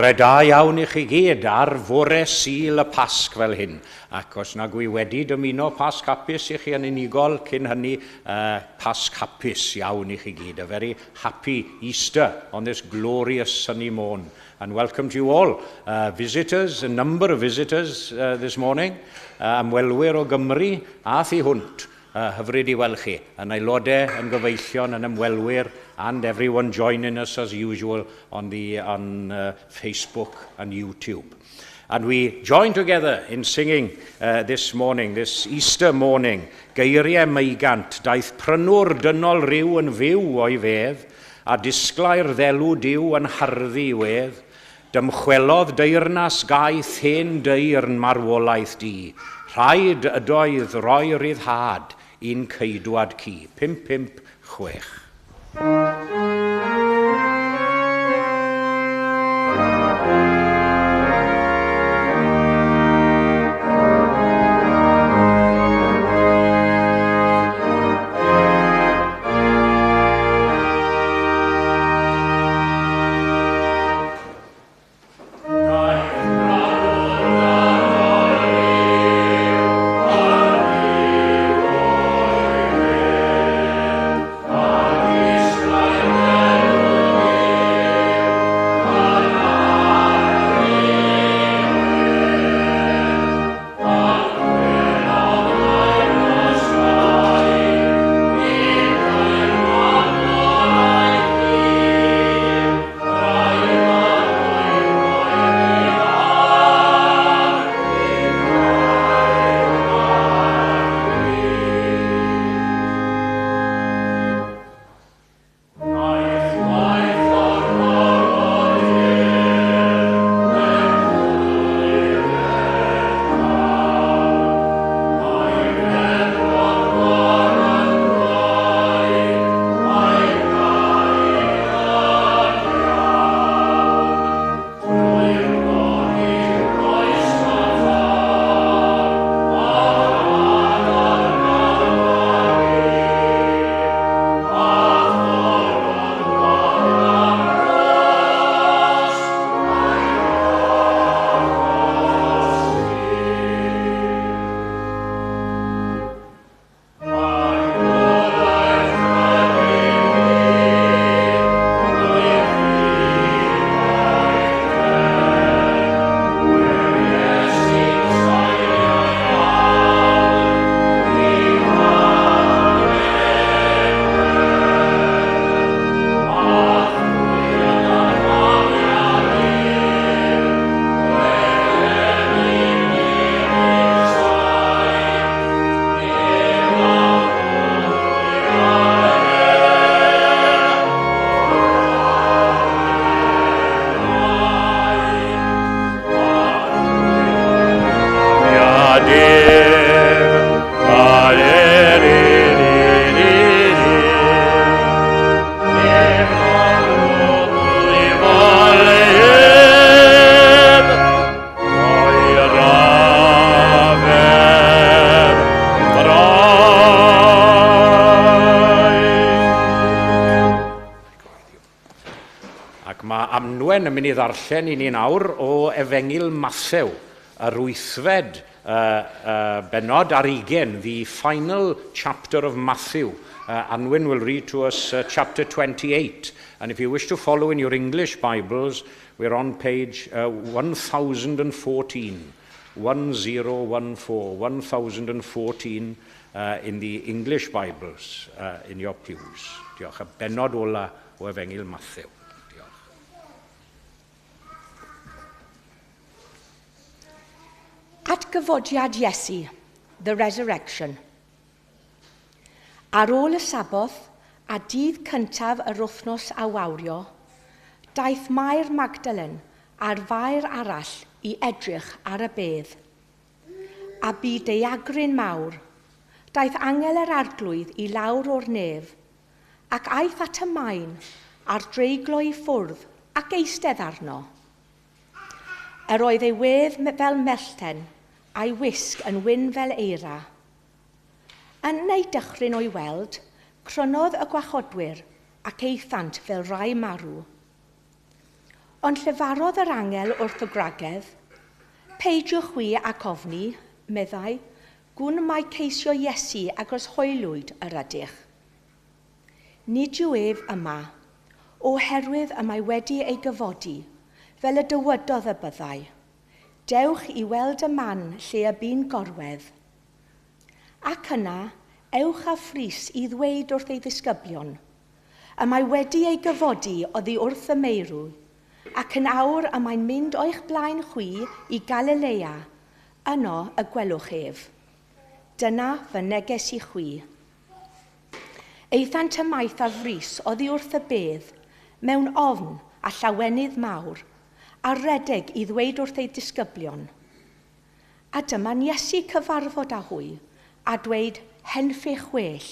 Bore da iawn i chi gyd ar fore Sul y Pasg fel hyn. Ac os nag wy wedi dymuno Pasg hapus i chi yn unigol cyn hynny, Pasg hapus iawn i chi gyd. A very happy Easter on this glorious sunny morn. And welcome to you all, visitors, a number of visitors this morning, ymwelwyr o Gymru a thu hwnt. Hyfryd i weld chi, yn aelodau, yn gyfeillion, yn ymwelwyr, and everyone joining us as usual on, the, on Facebook and YouTube. And we join together in singing this morning, this Easter morning, geiriau meigant, daeth prynwr dynol ryw yn fyw o'i fedd, a disglair ddelw Duw yn harddu i wedd, dymchwelodd deyrnas gaeth hen deyrn marwolaeth du, rhaid ydoedd roi ryddhad i'n ceidwad cu. 5, 5, 6. Ac mae Amnwen yn mynd i ddarllen i ni nawr o Efengyl Mathew, yr wythfed bennod ar ugain, the final chapter of Matthew. Anwen will read to us chapter 28. And if you wish to follow in your English Bibles, we're on page 1014. 1014, 1014 in the English Bibles in your pews. Diolch. Y bennod ola o Efengyl Mathew. Diolch. Atgyfodiad Iesu, The Resurrection. Ar ôl y Saboth a dydd cyntaf yr wythnos a wawrio, daeth Mair Magdalen a'r Fair arall i edrych ar y bedd. A bu daeagryn mawr. Daeth angel yr Arglwydd i lawr o'r nef, ac aeth at y maen a'r dreiglo i ffwrdd ac eistedd arno. Yr oedd ei wedd fel mellten a'i wisg yn wyn fel eira. Yn ei dychryn o'i weld, crynodd y gwachodwyr ac aethant fel rhai marw. Ond llefarodd yr angel wrth y gwragedd, Peidiwch chwi ac ofni, meddai, gwn mai ceisio Iesu agos hoelwyd yr ydych. Nid yw ef yma, oherwydd y mae wedi ei gyfodi, fel y dywedodd y byddai. Dewch i weld y man lle y bu'n gorwedd. Ac yna, ewch â frys i ddweud wrth ei ddisgyblion, y mae wedi ei gyfodi oddi wrth y meirw, ac yn awr y mae'n mynd o'ch blaen chwi i Galilea, yno y gwelwch ef. Dyna fy neges i chwi. Aethant ymaith ar frys oddi wrth y bedd, mewn ofn a llawenydd mawr, a redeg i ddweud wrth ei disgyblion. A dyma'n Iesu cyfarfod â hwy, a dweud, henffych well.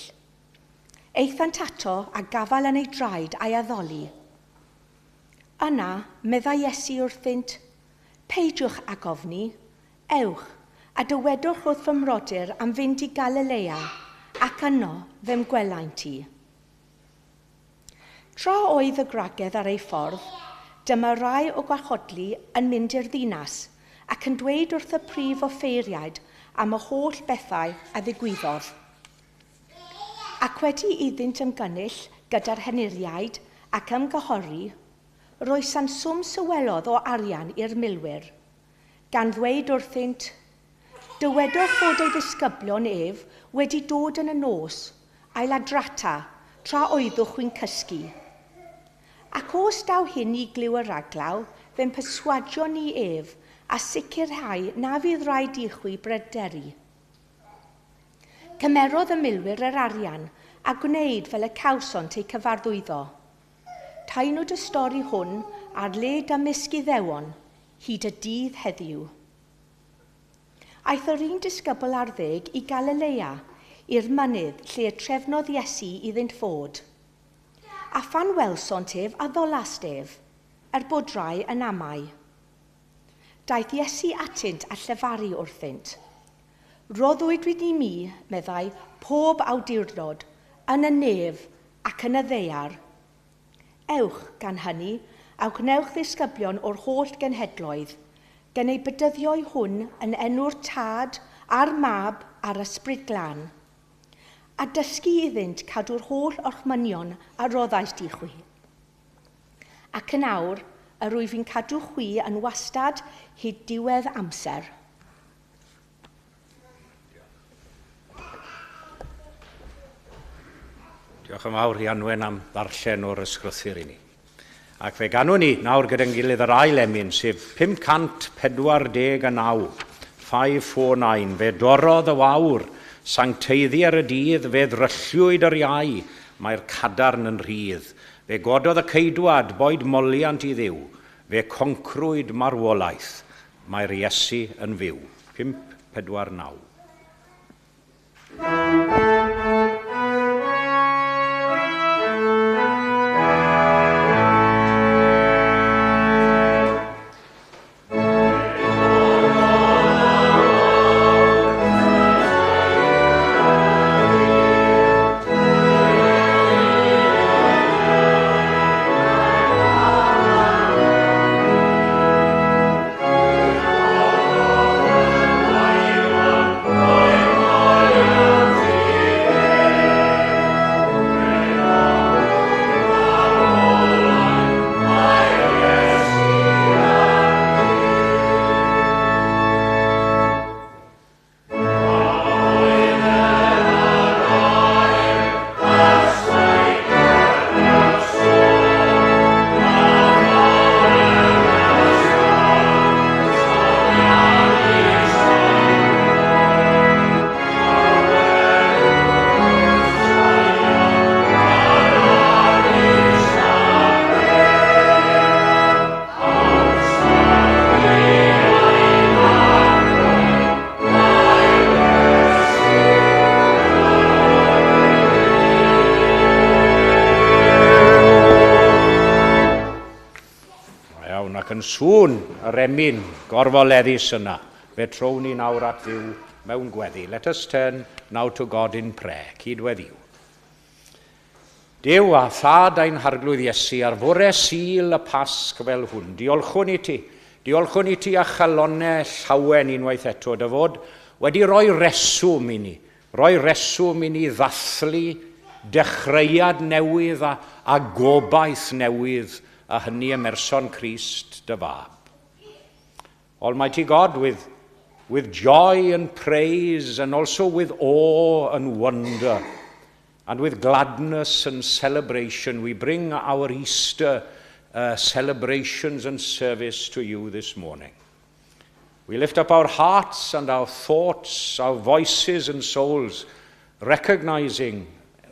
Aethant ato a gafael yn ei draed a'i addoli. Yna, meddai Iesu wrthynt, peidiwch ag ofni, ewch, a dywedwch wrth fy mrodyr am fynd i Galilea, ac yno fe'm gwelaint i. Tra oedd y gwragedd ar ei ffordd, dyma rai o gwarchodlu yn mynd i'r ddinas ac yn dweud wrth y prif offeiriaid am y holl bethau a ddigwyddodd. Ac wedi iddynt ymgynnull gyda'r henuriaid ac ymgyhori, roesant swm sywelodd o arian i'r milwyr, gan ddweud wrthynt, dywedwch fod ei ddisgyblion ef wedi dod yn y nos a'i ladrata tra oeddwch chwi'n cysgu. Ac os daw hyn i glyw y raglaw, fe'n perswadio ni ef a sicrhau na fydd rhaid i chwi bryderu. Cymerodd y milwyr yr arian a gwneud fel y cawsont eu cyfarwyddo. Taenwyd y stori hwn ar led ymysg Iddewon hyd y dydd heddiw. Aeth yr un disgybl ar ddeg i Galilea, i'r mynydd lle y trefnodd Iesu iddynt fod. A phan welsont ef addolast ef, er bod rai yn amau. Daeth Iesu atynt a llefaru wrthynt. Roddwyd i mi, meddai, pob awdurdod, yn y nef ac yn y ddaear. Ewch, gan hynny, a gwnewch ddisgyblion o'r holl genhedloedd, gan eu bedyddio hwn yn enw'r Tad a'r Mab a'r Ysbryd Glân, a dysgu iddynt cadw'r holl orchmynion a roddais i chwi. Ac yn awr, yr wyf fi'n cadw chwi yn wastad hyd diwedd amser. Diolch yn fawr i Anwen am ddarllen o'r ysgrythur i ni. Ac fe ganwn ni nawr gyda'n gilydd yr ail emyn, sef 549, 549. Fe dorrodd y wawr, sancteiddi ar y dydd, fe ddrylliwyd yr iau, mae'r cadarn yn rhydd. Fe gododd y ceidwad, boed moliant i Dduw, fe concrwyd marwolaeth, mae'r Iesu yn fyw. 549. Yn sŵn yr emyn gorfoleddus yna, fe trown ni nawr at Dduw mewn gweddi. Let us turn now to God in prayer. Cydweddiwn. Duw a Thad ein Harglwydd Iesu, ar fore Sul y Pasg fel hwn, diolchwn i ti, diolchwn i ti â chalonnau llawen unwaith eto, dy fod wedi rhoi reswm i ni, rhoi reswm i ni ddathlu dechreuad newydd a gobaith newydd, a hynny ym mherson Crist dy Fab. Almighty God, with joy and praise and also with awe and wonder, and with gladness and celebration, we bring our Easter celebrations and service to you this morning. We lift up our hearts and our thoughts, our voices and souls, recognizing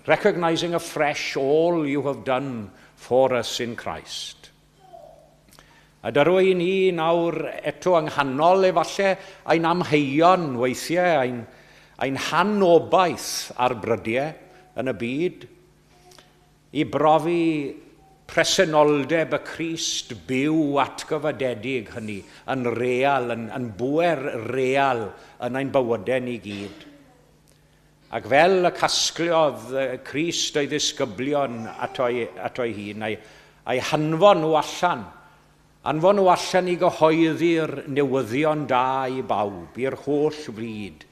afresh all you have done for us in Christ. A dyrwy i ni nawr eto yng nghanol efallai ein amheuon weithiau, ein hanobaith ar brydiau yn y byd, i brofi presenoldeb y Crist byw atgyfodedig hynny yn real, yn bwer real yn ein bywydau ni gyd. Ac fel y casgliodd Crist o'i ddisgyblion ato'i hun, a'i hanfon nhw allan, anfon nhw allan i gyhoeddi'r newyddion da i bawb, i'r holl fyd.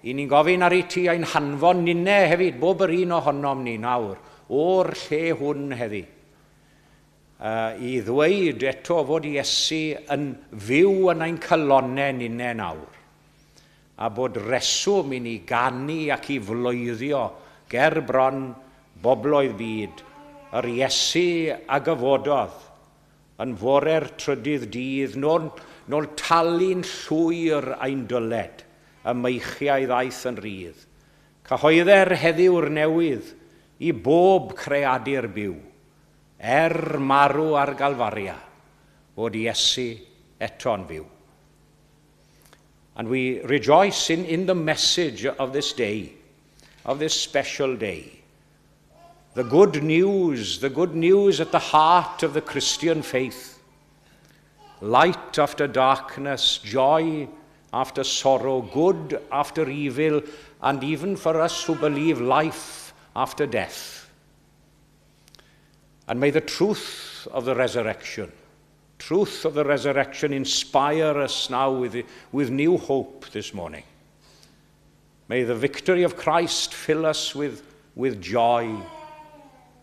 I ni'n gofyn ar i ti ein hanfon ninne hefyd, bob yr un ohonom ni nawr, o'r lle hwn heddi, i ddweud eto fod Iesu yn fyw yn ein calonnau ninne nawr, a bod reswm i ni ganu ac i floeddio ger bron bobloedd byd, yr Iesu a gyfododd yn fore'r trydydd dydd, nôl talu'n llwyr ein dyled, y meichiau ddaeth yn rhydd. Cyhoedder heddiw'r newydd i bob creadur byw, er marw ar Galfaria, fod Iesu eto'n fyw. And we rejoice in the message of this day, of this special day. The good news, the good news at the heart of the Christian faith. Light after darkness, joy after sorrow, good after evil, and even for us who believe, life after death. And may the truth of the resurrection, truth of the resurrection inspire us now with new hope this morning. May the victory of Christ fill us with joy,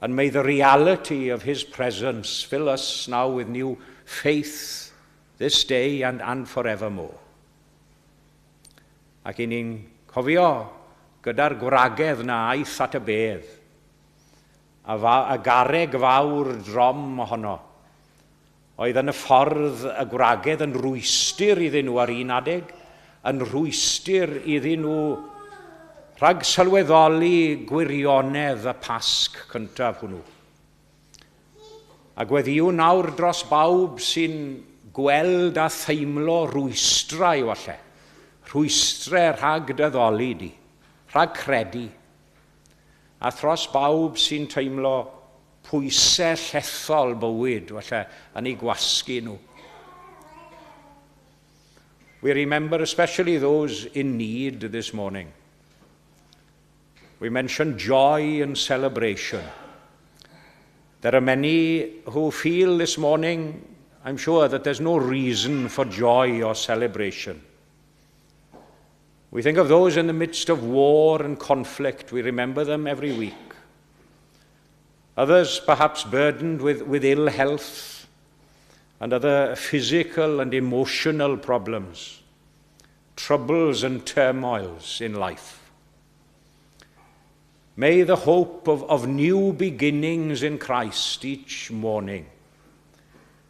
and may the reality of his presence fill us now with new faith this day and forevermore. Ac i ni'n cofio gyda'r gwragedd na aeth at y bedd, a garreg fawr drom ohono, oedd yn y ffordd y gwragedd yn rwystr iddyn nhw ar un adeg, yn rwystr iddyn nhw rhag sylweddoli gwirionedd y Pasg cyntaf hwnnw. A gweddïwn nawr dros bawb sy'n gweld a theimlo rwystrau falle, rhwystrau rhag dy addoli di, rhag credu, a thros bawb sy'n teimlo pwysau llethol bywyd falle yn ei gwasgu nhw. We remember especially those in need this morning. We mentioned joy and celebration. There are many who feel this morning, I'm sure, that there's no reason for joy or celebration. We think of those in the midst of war and conflict. We remember them every week. Others perhaps burdened with ill health and other physical and emotional problems, troubles and turmoils in life. May the hope of new beginnings in Christ each morning,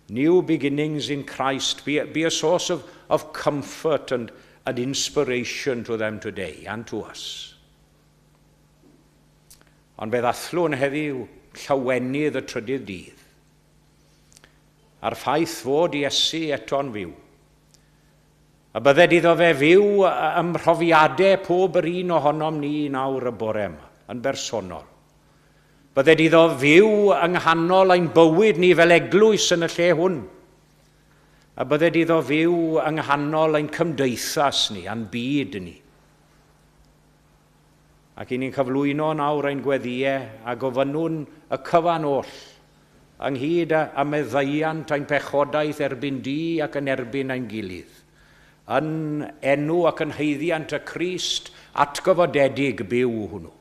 new beginnings in Christ, be a source of comfort and inspiration to them today and to us. Ond fe ddathlwn heddiw llawenydd y trydydd dydd, a'r ffaith fod Iesu eto'n fyw. A bydded iddo fe fyw ym mhrofiadau pob yr un ohonom ni nawr y bore yma, yn bersonol. Bydded iddo fyw yng nghanol ein bywyd ni fel eglwys yn y lle hwn. A bydded iddo fyw yng nghanol ein cymdeithas ni, a'n byd ni. Ac i ni'n cyflwyno nawr ein gweddïau a gofynnwn y cyfan oll, ynghyd â meddaiant ein pechodaeth erbyn di ac yn erbyn ein gilydd. Yn enw ac yn haeddiant y Crist atgyfodedig byw hwnnw.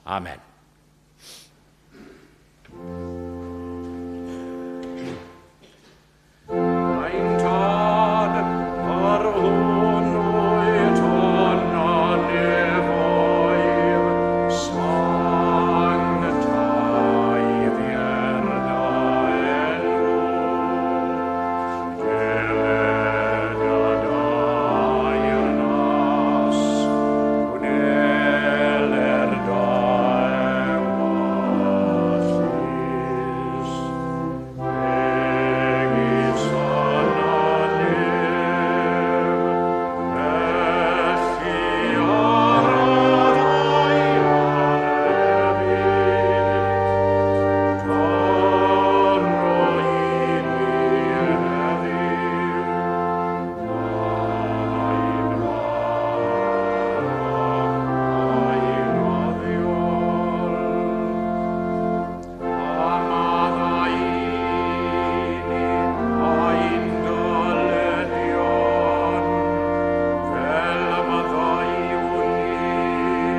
Amen. Ein Tad, yr hwn wyt yn y nefoedd, sancteiddier dy enw. Deled dy deyrnas, gwneler dy ewyllys. Megis yn y nef, felly ar y ddaear hefyd. Dyro i ni heddiw, ein bara beunyddiol. A maddau i ni ein dyledion, fel y maddeuwn ninnau i'n dyledwyr. Ac nac arwain ni i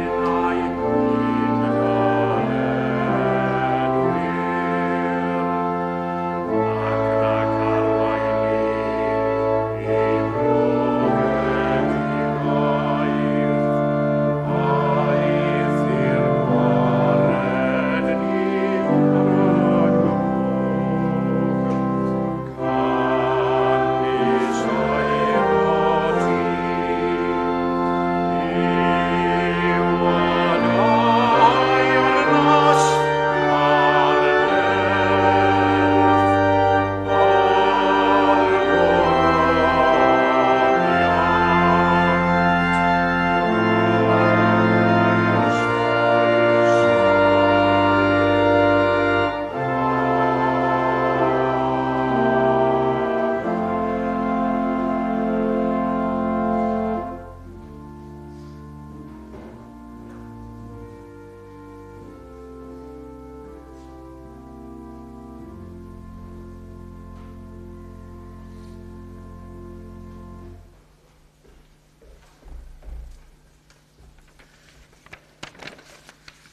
brofedigaeth, Eithr gwared ni rhag y drwg. Canys eiddo ti yw y deyrnas a'r nerth a'r gogoniant oes oesau.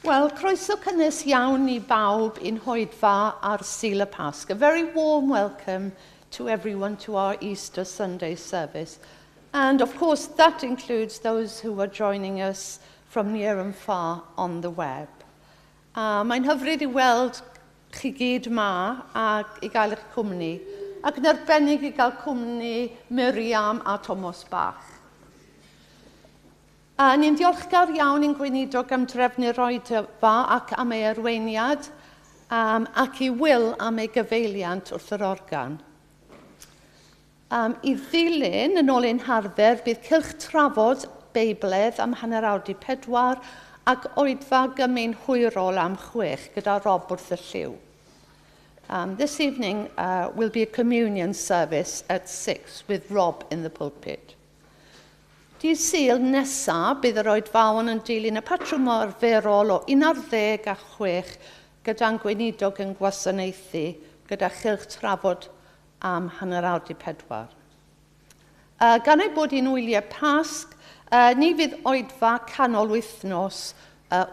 Wel, croeso cynnes iawn i bawb i'n hoedfa ar Sul y Pasg. A very warm welcome to everyone to our Easter Sunday service. And of course, that includes those who are joining us from near and far on the web. Mae'n hyfryd i weld chi gyd ma ac i gael eich cwmni, ac yn arbennig i gael cwmni Miriam a Thomas Bach. A ni'n diolchgar iawn i'n gweinidog am drefnu'r oedfa ac am ei arweiniad, ac i Will am ei gyfeiliant wrth yr organ. I ddilyn, yn ôl ein harfer, bydd cylch trafod Beibledd am 3:30 ac oedfa gymun hwyrol am 6 gyda Rob wrth y llyw. This evening will be a communion service at 6 with Rob in the pulpit. Dydd Sul nesaf, bydd yr oedfaon yn dilyn y patrwm arferol o 11 a 6 gyda'n gweinidog yn gwasanaethu gyda chylch trafod am 3:30. Gan ei bod hi'n wyliau Pasg, ni fydd oedfa canol wythnos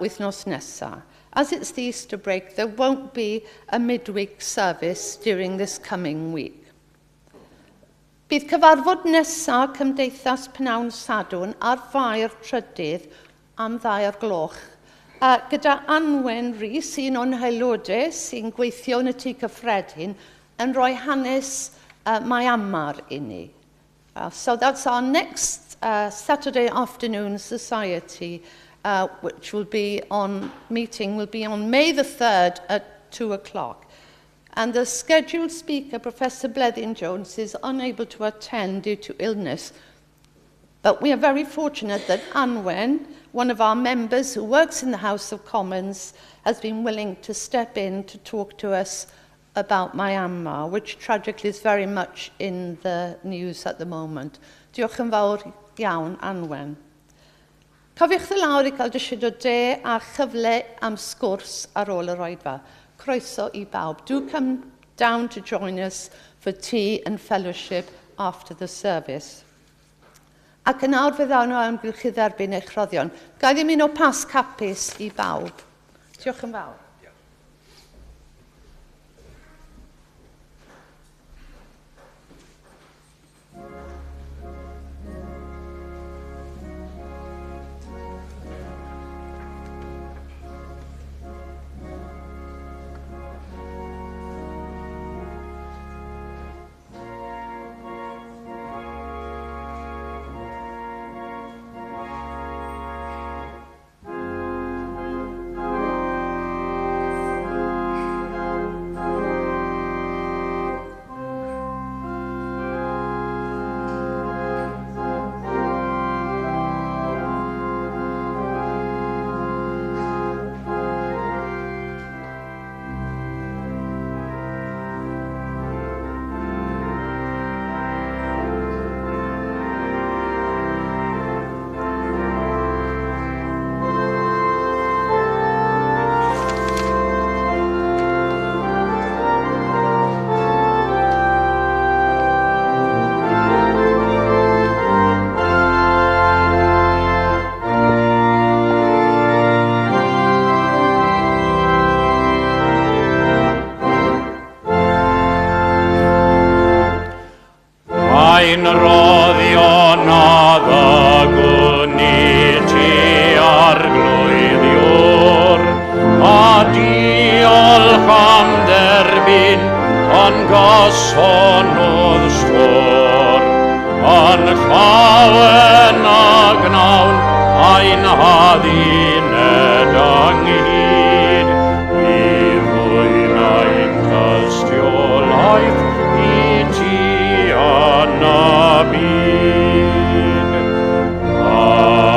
wythnos nesaf. As it's the Easter break, there won't be a midweek service during this coming week. Bydd cyfarfod nesaf Cymdeithas Pnawn Sadwrn ar Fai'r 3 am 2 o'r gloch. Gyda Anwen Rhys, un o'n haelodau sy'n gweithio yn y Tŷ Cyffredin, yn rhoi hanes Myanmar i ni. So that's our next Saturday afternoon society, which will be on, meeting will be on May the 3rd at 2 o'clock. And the scheduled speaker, Professor Bleddyn Jones, is unable to attend due to illness. But we are very fortunate that Anwen, one of our members who works in the House of Commons, has been willing to step in to talk to us about Myanmar, which tragically is very much in the news at the moment. Diolch yn fawr iawn, Anwen. Cofiwch ddod lawr i gael disied o de a chyfle am sgwrs ar ôl yr oedfa. Croeso i bawb. Do come down to join us for tea and fellowship after the service. Ac yn awr fe ddawn o amgylch i dderbyn eich rhoddion. Ga i ddymuno Pasg hapus i bawb. Diolch yn fawr. Ein roddion a ddygwn i ti Arglwydd Iôr, a diolch am dderbyn yn gosonodd stôr. Yn llawen a gnawn ein hadduned ynghyd, i ddwyn ein tystiolaeth i ti yn y byd. Amen.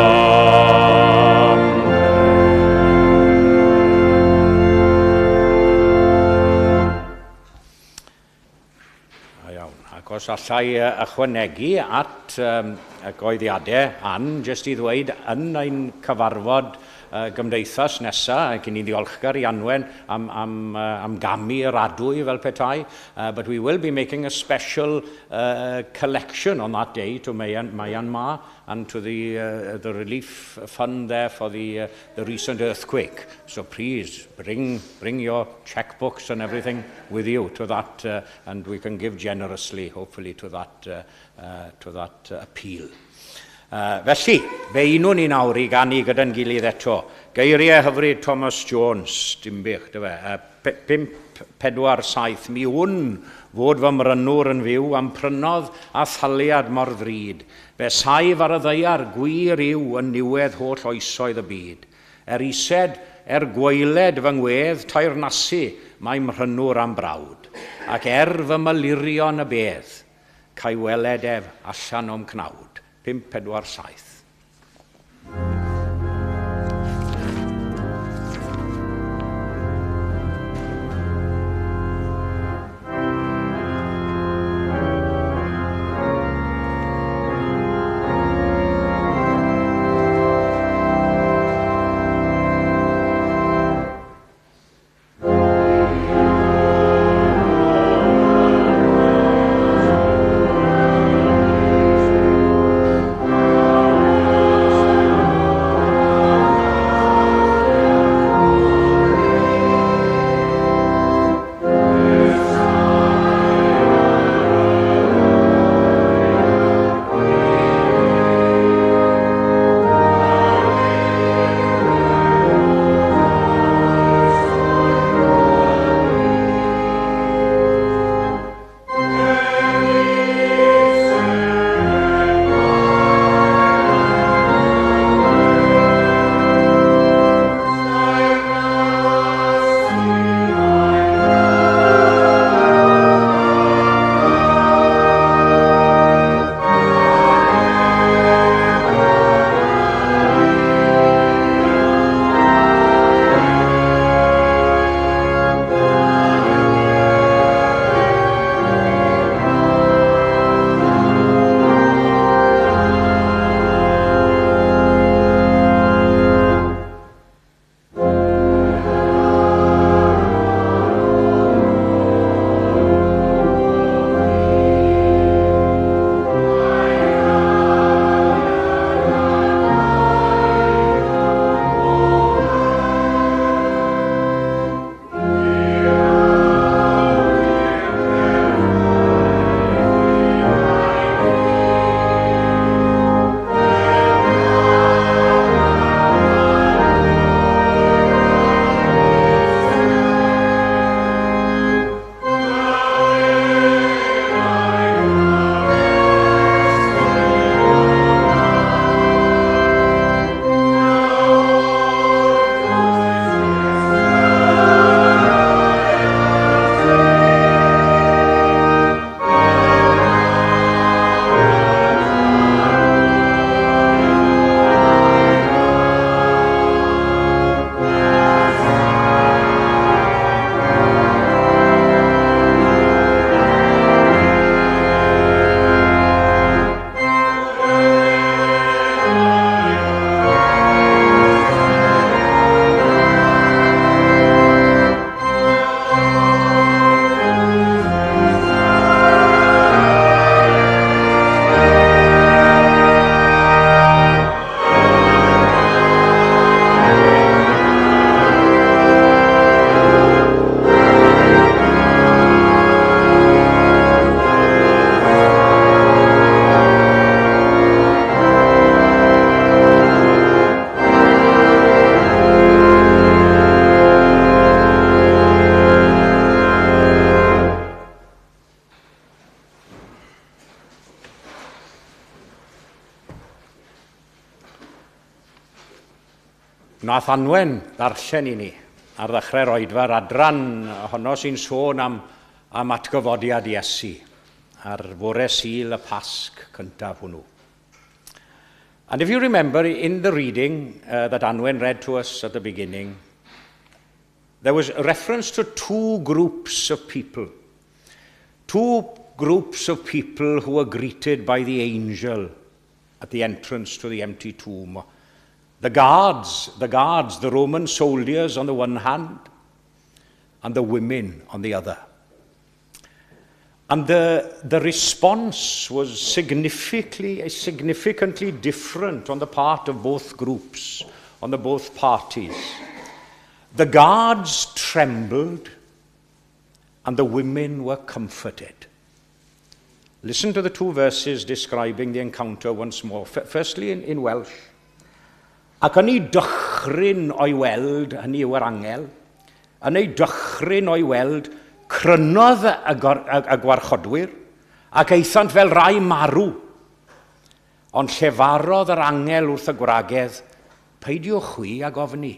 Da iawn. Ac os allai ychwanegu at y goeddiadau, Ann, jyst i ddweud, yn ein cyfarfod gymdeithas nesaf, ac i ni'n ddiolchgar i Anwen am gamu yr adwy fel petai, but we will be making a special collection on that day to Myanmar and to the relief fund there for the recent earthquake. So please bring your checkbooks and everything with you to that, and we can give generously, hopefully, to that appeal. Felly, fe unwn ni nawr i ganu gyda'n gilydd eto. Geiriau hyfryd Thomas Jones, Dinbych, dy fe. 5, 4, 7. Mi wn fod fy mrynwr yn fyw am prynodd â thaliad mor ddrud. Fe saif ar y ddaear gwir yw yn niwedd holl oesoedd y byd. Er ised, er gwaeled fy ngwedd, teyrnasu mae mhrynwr a'm brawd. Ac er fy malurion y bedd, ca'i weled ef allan o'm cnawd. 5, 4, 7. Nath Anwen ddarllen i ni ar ddechrau'r oedfa'r adran honno sy'n sôn am, am atgyfodiad Iesu ar fore Sul y Pasg cyntaf hwnnw. And if you remember, in the reading that Anwen read to us at the beginning, there was a reference to two groups of people. Two groups of people who were greeted by the angel at the entrance to the empty tomb. The guards, the guards, the Roman soldiers on the one hand, and the women on the other. And the response was significantly different on the part of both groups, on the both parties. The guards trembled, and the women were comforted. Listen to the two verses describing the encounter once more. Firstly, in Welsh. Ac yn ei dychryn o'i weld, hynny yw yr angel, yn ei dychryn o'i weld, crynodd y, y, y gwarchodwyr, ac aethant fel rai marw. Ond llefarodd yr angel wrth y gwragedd, peidiwch chwi ag ofni.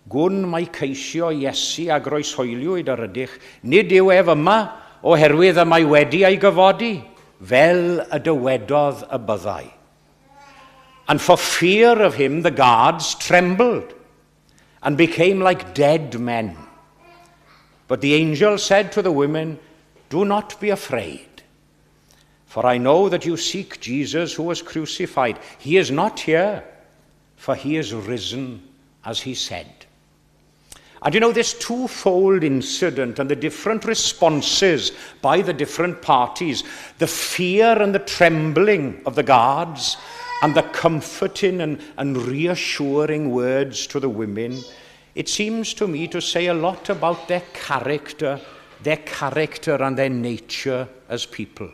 Gwn mai ceisio Iesu a groeshoeliwyd yr ydych, nid yw ef yma oherwydd y mae wedi ei gyfodi, fel y dywedodd y byddai. And for fear of him, the guards trembled and became like dead men. But the angel said to the women, "Do not be afraid, for I know that you seek Jesus who was crucified. He is not here, for he is risen as he said." And you know, this twofold incident and the different responses by the different parties, the fear and the trembling of the guards, and the comforting and reassuring words to the women, it seems to me to say a lot about their character and their nature as people.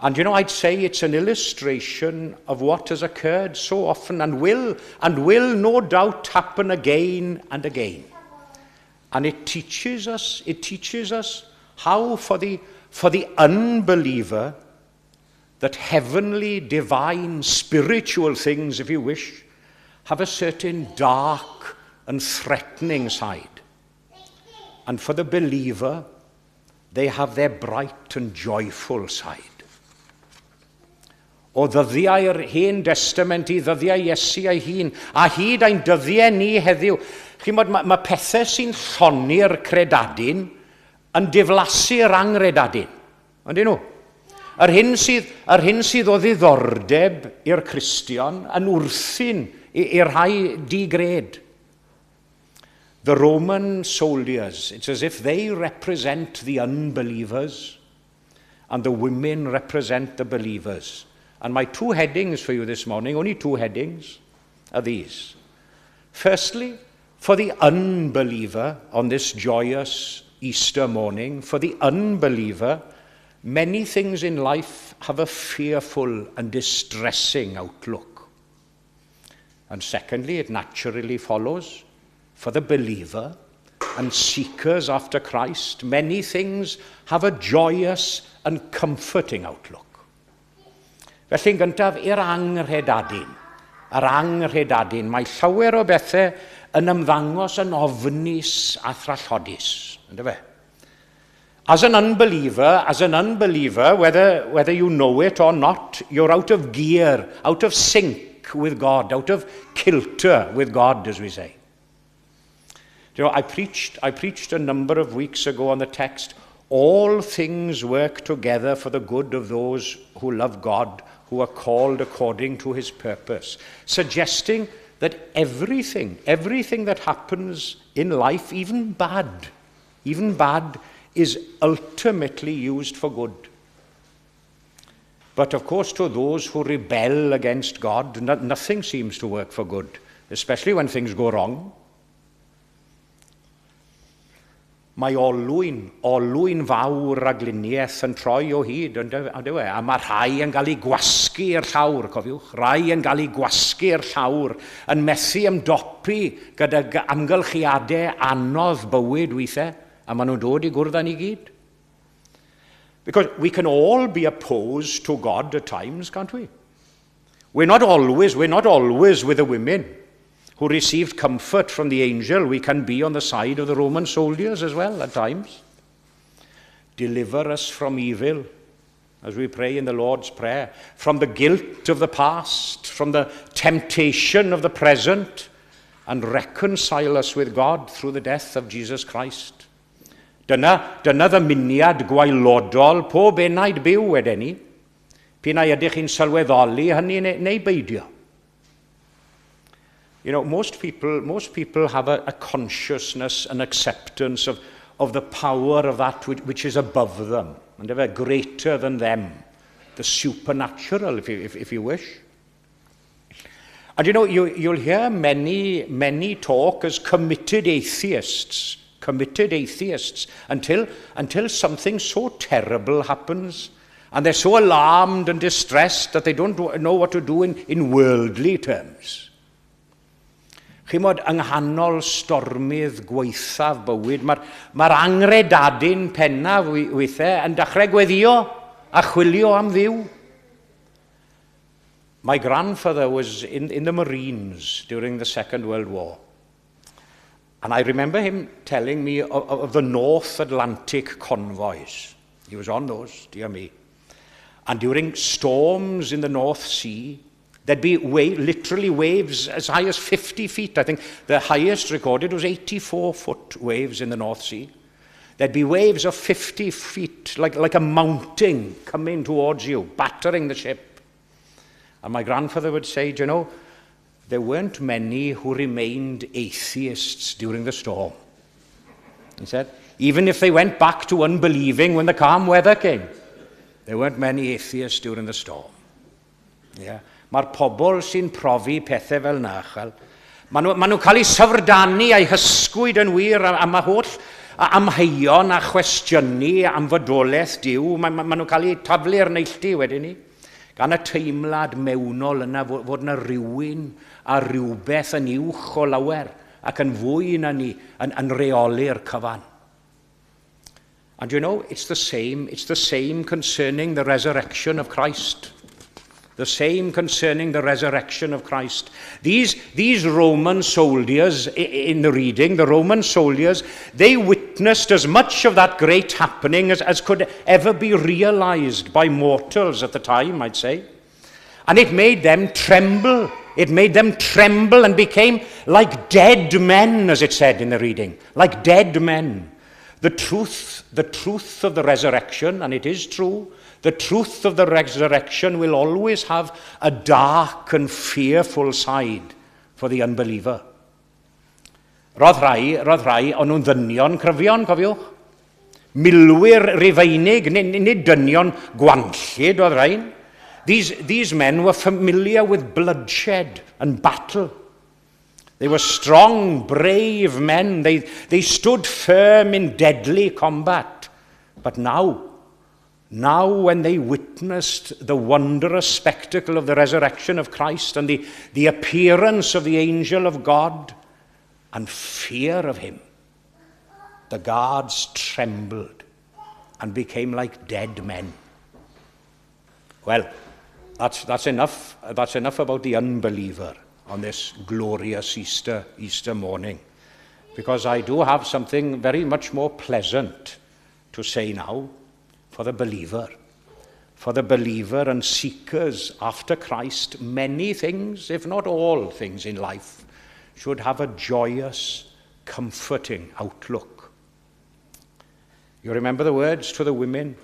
And you know, I'd say it's an illustration of what has occurred so often and will no doubt happen again and again. And it teaches us how for the unbeliever, that heavenly, divine, spiritual things, if you wish, have a certain dark and threatening side. And for the believer, they have their bright and joyful side. O ddyddiau'r Hen Testament i ddyddiau Iesu ei hun, a hyd ein dyddiau ni heddiw. Chi'n bod, mae, mae pethau sy'n llonni'r credadun yn diflasu'r anghredadun. Yndyn nhw? Yr hyn sydd o ddiddordeb i'r Cristion yn wrthun i'r rhai digred. The Roman soldiers, it's as if they represent the unbelievers and the women represent the believers. And my two headings for you this morning, only two headings, are these. Firstly, for the unbeliever on this joyous Easter morning, for the unbeliever, many things in life have a fearful and distressing outlook. And secondly, it naturally follows, for the believer and seekers after Christ, many things have a joyous and comforting outlook. Felly yn gyntaf, i'r anghredadun. Yr anghredadun. Mae llawer o bethau yn ymddangos yn ofnus a thrallodus. Yndyfe? Fe? As an unbeliever, whether you know it or not, you're out of gear, out of sync with God, out of kilter with God, as we say. Do you know, I preached a number of weeks ago on the text, "All things work together for the good of those who love God, who are called according to his purpose," suggesting that everything, everything that happens in life, even bad, is ultimately used for good. But of course, to those who rebel against God, nothing seems to work for good, especially when things go wrong. Mae olwyn, olwyn fawr Rhagluniaeth yn troi o hyd, on'd yw e? A mae rhai yn cael eu gwasgu i'r llawr, cofiwch, rhai yn cael eu gwasgu i'r llawr, yn methu ymdopi gyda amgylchiadau anodd bywyd weithiau, a maen nhw'n dod i gwrdd â ni gyd. Because we can all be opposed to God at times, can't we? We're not always with the women. who received comfort from the angel, we can be on the side of the Roman soldiers as well at times. Deliver us from evil, as we pray in the Lord's Prayer, from the guilt of the past, from the temptation of the present, and reconcile us with God through the death of Jesus Christ. Dyna ddymuniad gwaelodol pob enaid byw wedyn ni. P'un ai ydych chi'n sylweddoli hynny neu beidio. Most people have a consciousness and acceptance of the power of that which is above them, and ever greater than them, the supernatural, if you wish. And you'll hear many, many talk as committed atheists, until something so terrible happens, and they're so alarmed and distressed that they don't know what to do in worldly terms. Chimod, yng nghanol stormydd gwaethaf bywyd, mae'r angredadun pennaf weithiau yn dechrau gweddio a chwilio am Dduw. My grandfather was in the Marines during the Second World War. And I remember him telling me of the North Atlantic convoys. He was on those, dear me. And during storms in the North Sea, there'd be literally waves as high as 50 feet. I think the highest recorded was 84-foot waves in the North Sea. There'd be waves of 50 feet, like a mountain coming towards you, battering the ship. And my grandfather would say, "There weren't many who remained atheists during the storm." He said, "Even if they went back to unbelieving when the calm weather came, there weren't many atheists during the storm." Yeah. Mae'r pobl sy'n profi pethau fel 'na, chwel, maen nhw cael eu syfrdanu a'u hysgwyd yn wir am y holl amheuon a chwestiynu am fodolaeth Duw. Maen nhw'n cael eu taflu i'r neilltu wedyn ni. Gan y teimlad mewnol yna fod yna rhywun a rhywbeth yn uwch o lawer ac yn fwy na ni yn reoli'r cyfan. And it's the same concerning the resurrection of Christ. The same concerning the resurrection of Christ. These Roman soldiers in the reading, the Roman soldiers, they witnessed as much of that great happening as could ever be realized by mortals at the time, I'd say. And it made them tremble. It made them tremble and became like dead men, as it said in the reading. Like dead men. The truth of the resurrection, and it is true, the truth of the resurrection will always have a dark and fearful side for the unbeliever. Roedd rhai, o'n nhw'n ddynion cryfion, cofiwch. Milwyr Rufeinig, nid dynion gwanllyd oedd rhain. These men were familiar with bloodshed and battle. They were strong, brave men. They stood firm in deadly combat. But now when they witnessed the wondrous spectacle of the resurrection of Christ and the appearance of the angel of God and fear of him, the guards trembled and became like dead men. Well, that's enough. That's enough about the unbeliever on this glorious Easter morning. Because I do have something very much more pleasant to say now for the believer. For the believer and seekers after Christ, many things, if not all things in life, should have a joyous, comforting outlook. You remember the words to the women?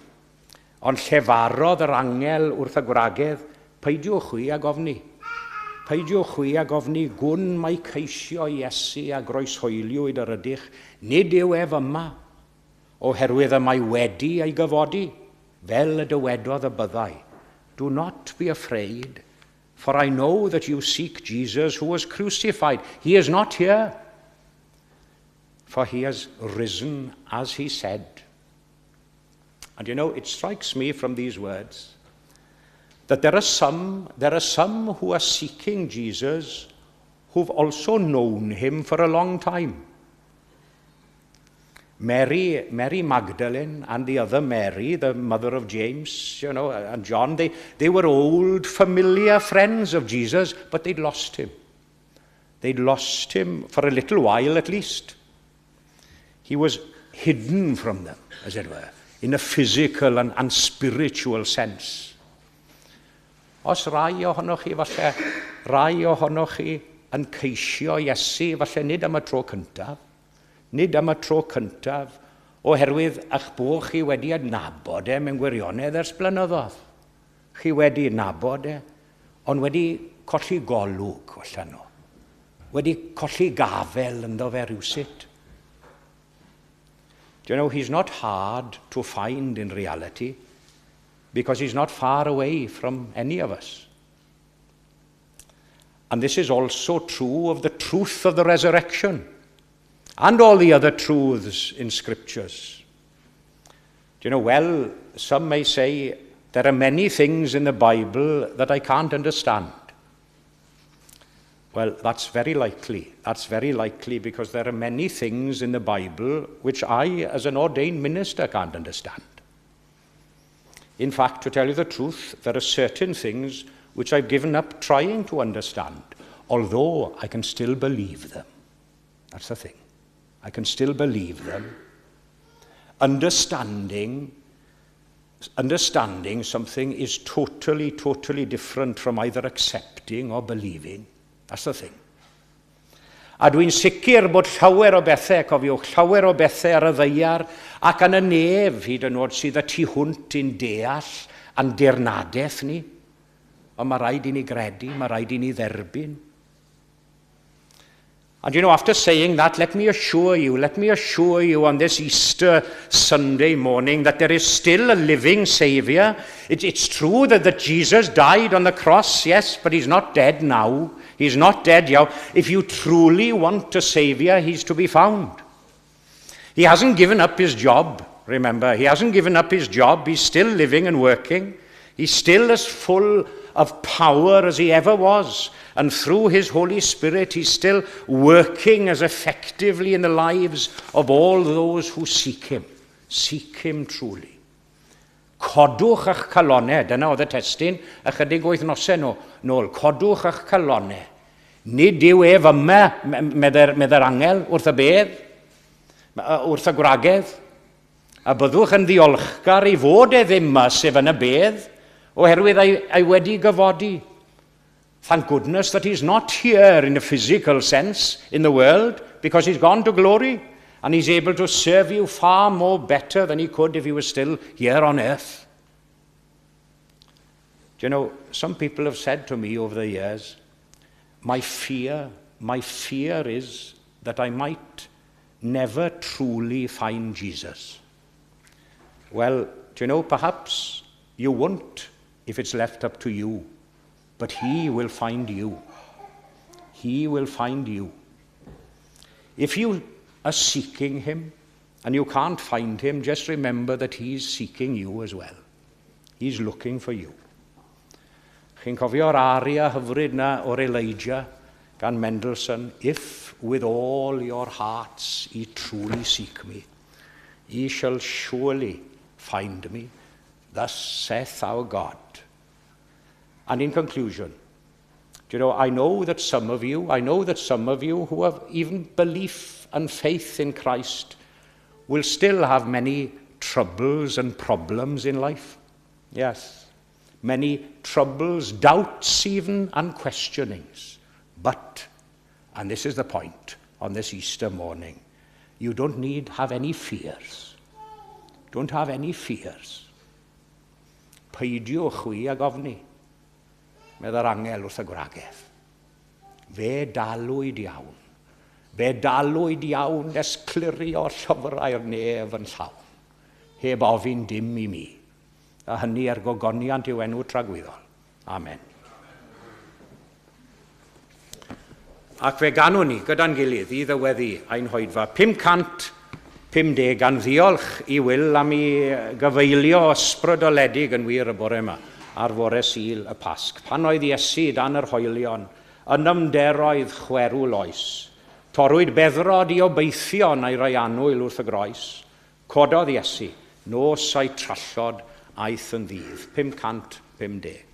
"Ond llefarodd yr angel wrth y gwragedd, 'Peidiwch chwi ag ofni. Peidiwch chwi ag ofni, gwn mai ceisio Iesu a groeshoeliwyd yr ydych. Nid yw ef yma, oherwydd y mae wedi ei gyfodi, fel y dywedodd y byddai. Do not be afraid, for I know that you seek Jesus who was crucified. He is not here, for he has risen as he said." And it strikes me from these words that there are some who are seeking Jesus who've also known him for a long time. Mary Magdalene and the other Mary, the mother of James and John, they were old, familiar friends of Jesus, but they'd lost him. They'd lost him for a little while at least. He was hidden from them, as it were, in a physical and spiritual sense. Os rai ohonoch chi falle, rai ohonoch chi yn ceisio Iesu, falle nid am y tro cyntaf, nid am y tro cyntaf, oherwydd eich bod chi wedi adnabod e mewn gwirionedd ers blynyddoedd. Chi wedi nabod e, ond wedi colli golwg allan nhw. Wedi colli gafel ynddo fe rhywsut. Do you know, he's not hard to find in reality because he's not far away from any of us. And this is also true of the truth of the resurrection and all the other truths in scriptures. Do you know, well, some may say there are many things in the Bible that I can't understand. Well, that's very likely. That's very likely because there are many things in the Bible which I, as an ordained minister, can't understand. In fact, to tell you the truth, there are certain things which I've given up trying to understand, although I can still believe them. That's the thing. I can still believe them. Understanding something is totally, totally different from either accepting or believing. That's the thing. A dwi'n sicr bod llawer o bethau, cofiwch, llawer o bethau ar y ddaear ac yn y nef hyd yn oed sydd y tu hwnt i'n deall a'n dirnadaeth ni. Ond mae rhaid i ni gredu, mae rhaid i ni dderbyn. And after saying that, let me assure you, let me assure you on this Easter Sunday morning that there is still a living Saviour. It's true that Jesus died on the cross, yes, but he's not dead now. He's not dead now. If you truly want a Saviour, he's to be found. He hasn't given up his job, remember. He hasn't given up his job. He's still living and working. He's still as full of power as he ever was. And through his Holy Spirit, he's still working as effectively in the lives of all those who seek him. Seek him truly. Codwch eich calonau, dyna oedd y testun, ychydig wythnosau nôl. Codwch eich calonau. Nid yw ef yma, medde'r angel, wrth y bedd, wrth y gwragedd. A byddwch yn ddiolchgar i fod e ddim yma, sef yn y bedd, oherwydd ei wedi gyfodi. Thank goodness that he's not here in a physical sense in the world, because he's gone to glory and he's able to serve you far more better than he could if he was still here on earth. Do you know, some people have said to me over the years, My fear is that I might never truly find Jesus." Well, do you know, perhaps you won't if it's left up to you, but he will find you. He will find you. If you are seeking him and you can't find him, just remember that he's seeking you as well. He's looking for you. Chi'n cofio'r aria hyfryd na o'r Elijah gan Mendelssohn? "If with all your hearts ye truly seek me, ye shall surely find me. Thus saith our God." And in conclusion, do you know, I know that some of you, I know that some of you who have even belief and faith in Christ will still have many troubles and problems in life. Yes, many troubles, doubts even, and questionings. But, and this is the point on this Easter morning, you don't need have any fears. Don't have any fears. Peidiwch chwi ag ofni, medda'r angel wrth y gwragedd. Fe dalwyd iawn. Fe dalwyd iawn nes clirio llyfrau'r nef yn llawn. Heb ofyn dim i mi. A hynny er gogoniant i'w enw tragwyddol. Amen. Ac fe ganwn ni gyda'n gilydd i ddyweddu ein hoedfa 550 gan ddiolch i Wil am ei gyfeilio ysbrydoledig yn wir y bore yma ar fore Sul y Pasg. Pan oedd Iesu dan yr hoelion, yn ymderoedd chwerw loes, torwyd beddrod i obeithion a'i rai annwyl wrth y groes, cododd Iesu, nos a'i trallod aeth yn ddydd. 550.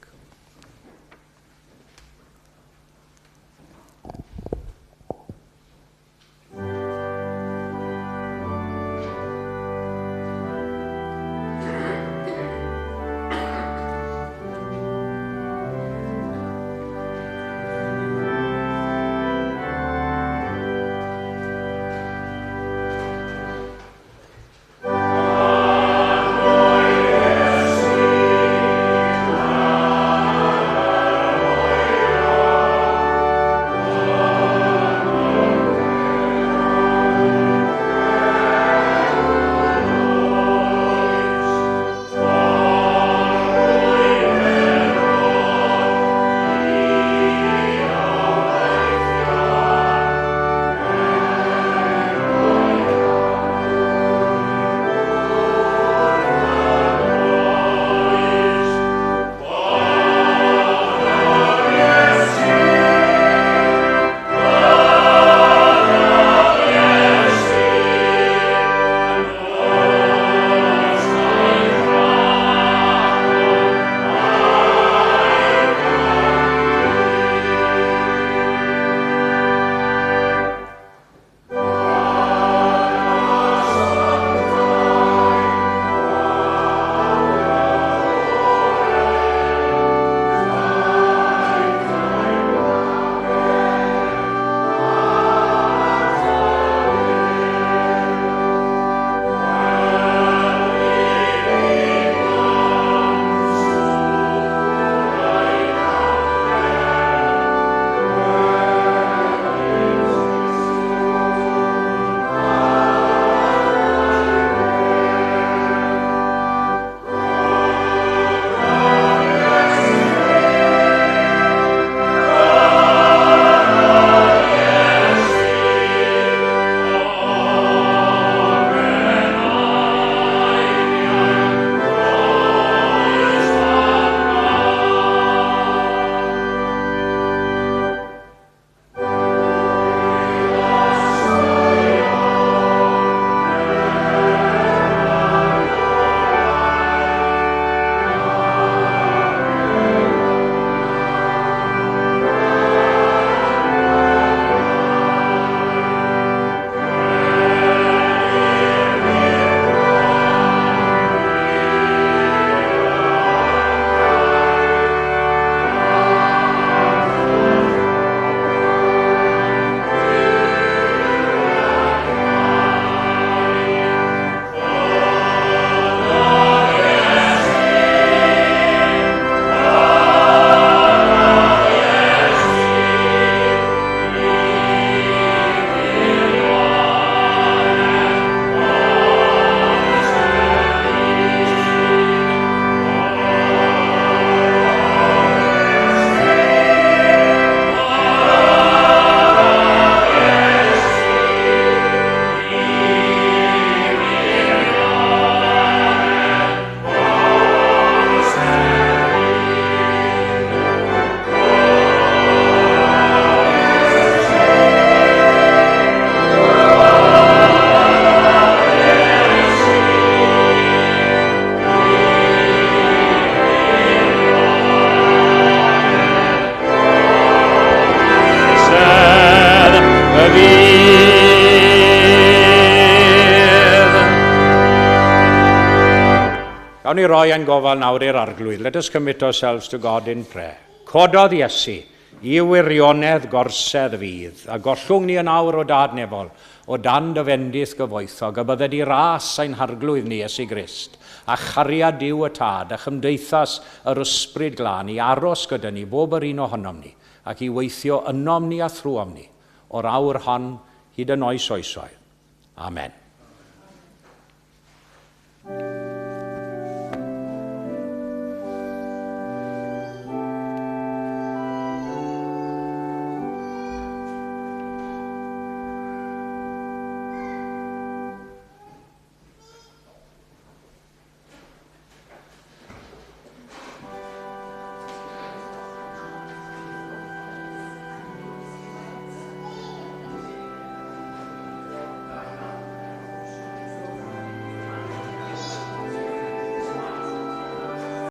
Gawn ni roi ein gofal nawr i'r Arglwydd. Let us commit ourselves to God in prayer. Cododd Iesu i wirionedd gorsedd fydd, a gollwng ni yn awr o Dad nefol, o dan dy fendith gyfoethog, a bydded i ras ein Harglwydd ni, Iesu Grist, a chariad Duw y Tad, a chymdeithas yr Ysbryd Glân i aros gyda ni, bob yr un ohonom ni, ac i weithio ynom ni a thrwom ni, o'r awr hon hyd yn oes oesoedd. Amen.